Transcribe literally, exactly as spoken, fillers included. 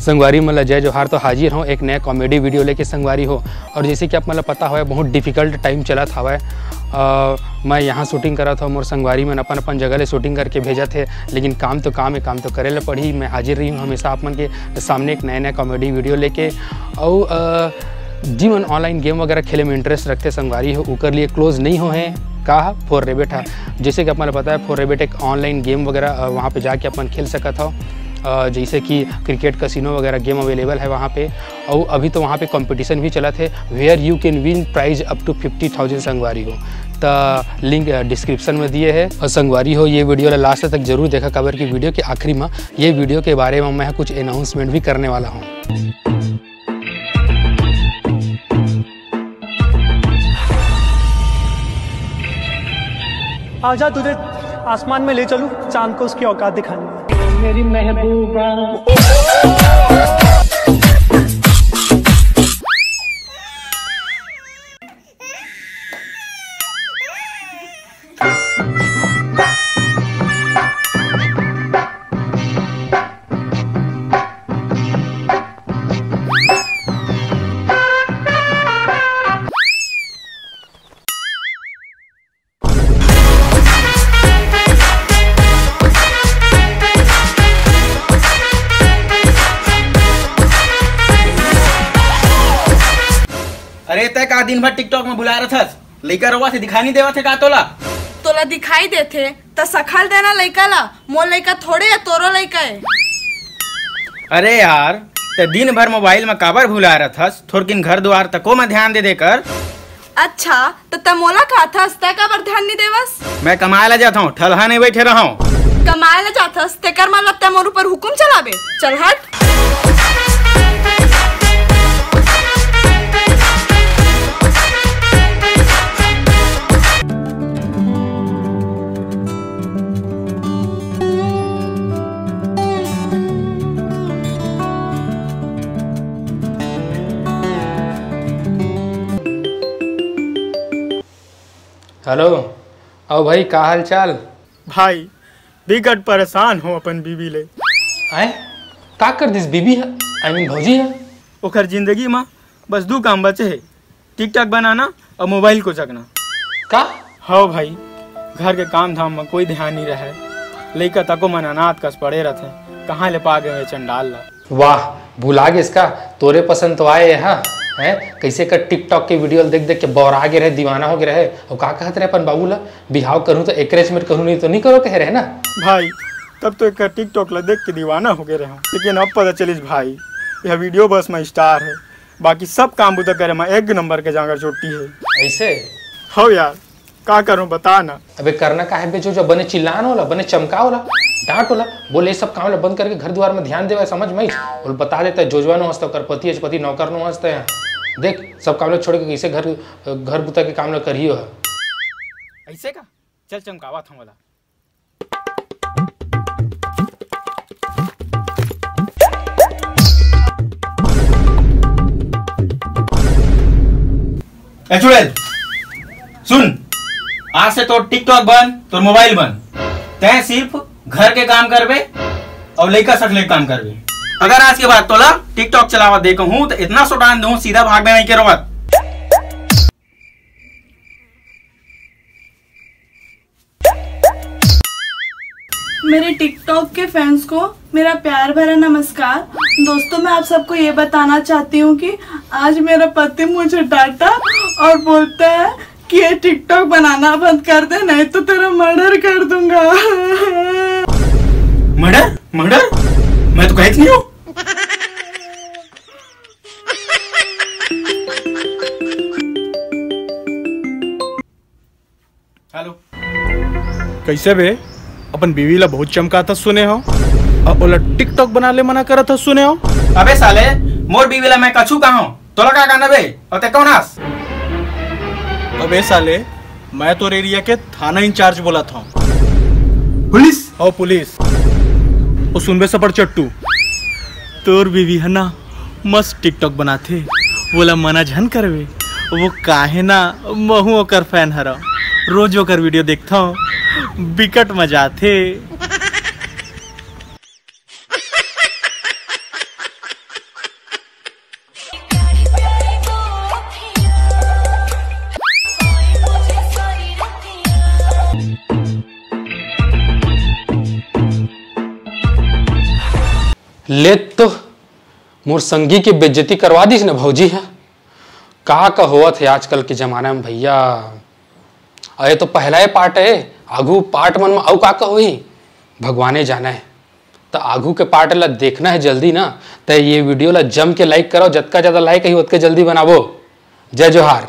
संगवारी मन ला जय जोहार। तो हाजिर हों एक नया comedy video लेके संगवारी हो। और जैसे कि आप मन ला पता हवय, बहुत difficult time चलत हवय। अ, मैं यहाँ shooting करत हवं, मोर संगवारी मन अपन अपन जगह ले shooting करके भेजत हे, लेकिन काम तो काम हे, काम तो करे ला पड़ही। मैं हाजिर रही हूँ हमेशा आप मन के सामने एक नया नया comedy video लेके। अउ, अ, जी मन online game वगैरह खेले में interest रखते संगवारी हो, ओकर लिए close नहीं हो हे का फोर रेबिट हा। जैसे कि अपन ला पता है, फोर रेबिट एक online game वगैरह, अ, वहाँ पे जाके अपन खेल सकत हो, अ, जैसे कि cricket casino वगैरह game available है वहाँ पे। और अभी तो वहाँ पे competition भी चलत है, where you can win prize up to fifty thousand संगवारी हो। त link, अ, description में दिए है। और संगवारी हो, ये video ला last तक जरूर देखा, काबर कि video के आखिरी में ये video के बारे में मैं कुछ announcement भी करने वाला हूँ। आजा, तुझे आसमान में ले चलूं, चांद को उसकी औकात दिखानी है। मेरी महबूबा। अरे, तै का दिन भर TikTok में भुला रथस? लइका रोवा से दिखाई नहीं देवत है का तोला? तोला दिखाई देथे त सकल देना लइका ला। मोर लइका थोड़े है, तोरो लइका है। अरे यार, तै दिन भर मोबाइल में काबर भुला रथस? थोरकिन घर दुआर तको में ध्यान दे दे कर। अच्छा, त तै मोला काथस, तै काबर ध्यान नहीं देवस? मैं कमाए ला जात हूँ, ठलहा नहीं बैठे रहूँ। कमाए ला जाथस, तेकर मतलब तै मोर ऊपर हुकुम चलाबे? चल हट। हेलो, आओ भाई, का हाल चाल? भाई, बिकट परेशान हो अपन बीवी ले। आए? का कर दिस बीवी ह? I mean भौजी ह? ओकर जिंदगी म बस दू काम बचे हे, TikTok बनाना और मोबाइल को चकना। का? हव भाई, घर के काम धाम में कोई ध्यान नहीं रहे, लइका तको मन अनाथ कस पड़े रहथे, कहाँ ले पा गए चंडाल ला। वाह, भुला गेस का? तोरे पसंद तो आए, हाँ? हैं? कैसे कर TikTok के video देख देख के बौरा गे रहे, दीवाना हो गे रहे। और का कहत रहे अपन बाबू ला, बिहाव करूँ तो एकरे समेत करूँ, नहीं तो नहीं करो कहे रहे ना। भाई, तब तो एक TikTok ला देख के दीवाना हो गे रहे, लेकिन अब पता चलिस भाई, यह video बस में star है, बाकी सब काम बुता करे में एक नंबर के जांगर चोटी है। ऐसे? हो यार, का करूं बता ना। अबे करना का है बे, जो, जो बने चिल्ला न ओला, बने चमका ओला, डांट ओला, बोले ये सब काम ला बंद करके घर दुआर में ध्यान देवे, समझ में आई? बोल बता देता है, जोजवा नो हंसता, ओकर पति अजपति नौकर नो हंसता है। देख, सब काम ला छोड़ के कैसे घर, घर बुता के काम ला करियो है। ऐसे का? चल चमकावा था वाला। ए चुड़ैल, सुन, आज से तोर TikTok बंद, तोर मोबाइल बंद। तैं सिर्फ घर के काम करबे और लइका सकले के काम करबे। अगर आज के बाद तोला TikTok चलावा दे कहूँ, तो इतना सुटान दूँ, सीधा भाग बे नहीं के रोवत। मेरे TikTok के फैंस को मेरा प्यार भरा नमस्कार। दोस्तों, मैं आप सबको ये बताना चाहती हूँ कि आज मेरा पति मुझे डांटा और बोलता है कि ये TikTok बनाना बंद कर दे, नहीं तो तेरा मर्डर कर दूंगा। मर्डर? मर्डर? मैं तो कहीं नहीं हूँ। हेलो। कैसे बे? अपन बीवी ला बहुत चमकात हस सुने हो, और ओला TikTok बना ले मना करत हस सुने हो। अबे साले, मोर बीवी ला मैं कछु कहा हूँ, तोला का कहना बे? और ते कौन हस? अबे साले, मैं तोर एरिया के थाना इंचार्ज बोलत हूँ। पुलिस? हो पुलिस। ओ सुनबे सपड़ चट्टू, तोर बीवी है ना, मस्त TikTok बनाथे, वोला मना झन करवे। वो काहे ना, महू ओकर फैन हरव, रोज ओकर वीडियो देखथव, बिकट मजा आथे। ले तो मोर संगी के बेइज्जती करवा दिस न भौजी ह। का का होवत हे आजकल के जमाना में भैया। अरे तो पहला ये पार्ट है, आगू पार्ट मन में अउ का का होही भगवाने जाने। तो आगू के पार्ट ला देखना है जल्दी ना, तो ये वीडियो ला जम के लाइक करो, जतका ज्यादा लाइक ही ओतके जल्दी बनाबो। जय जोहार।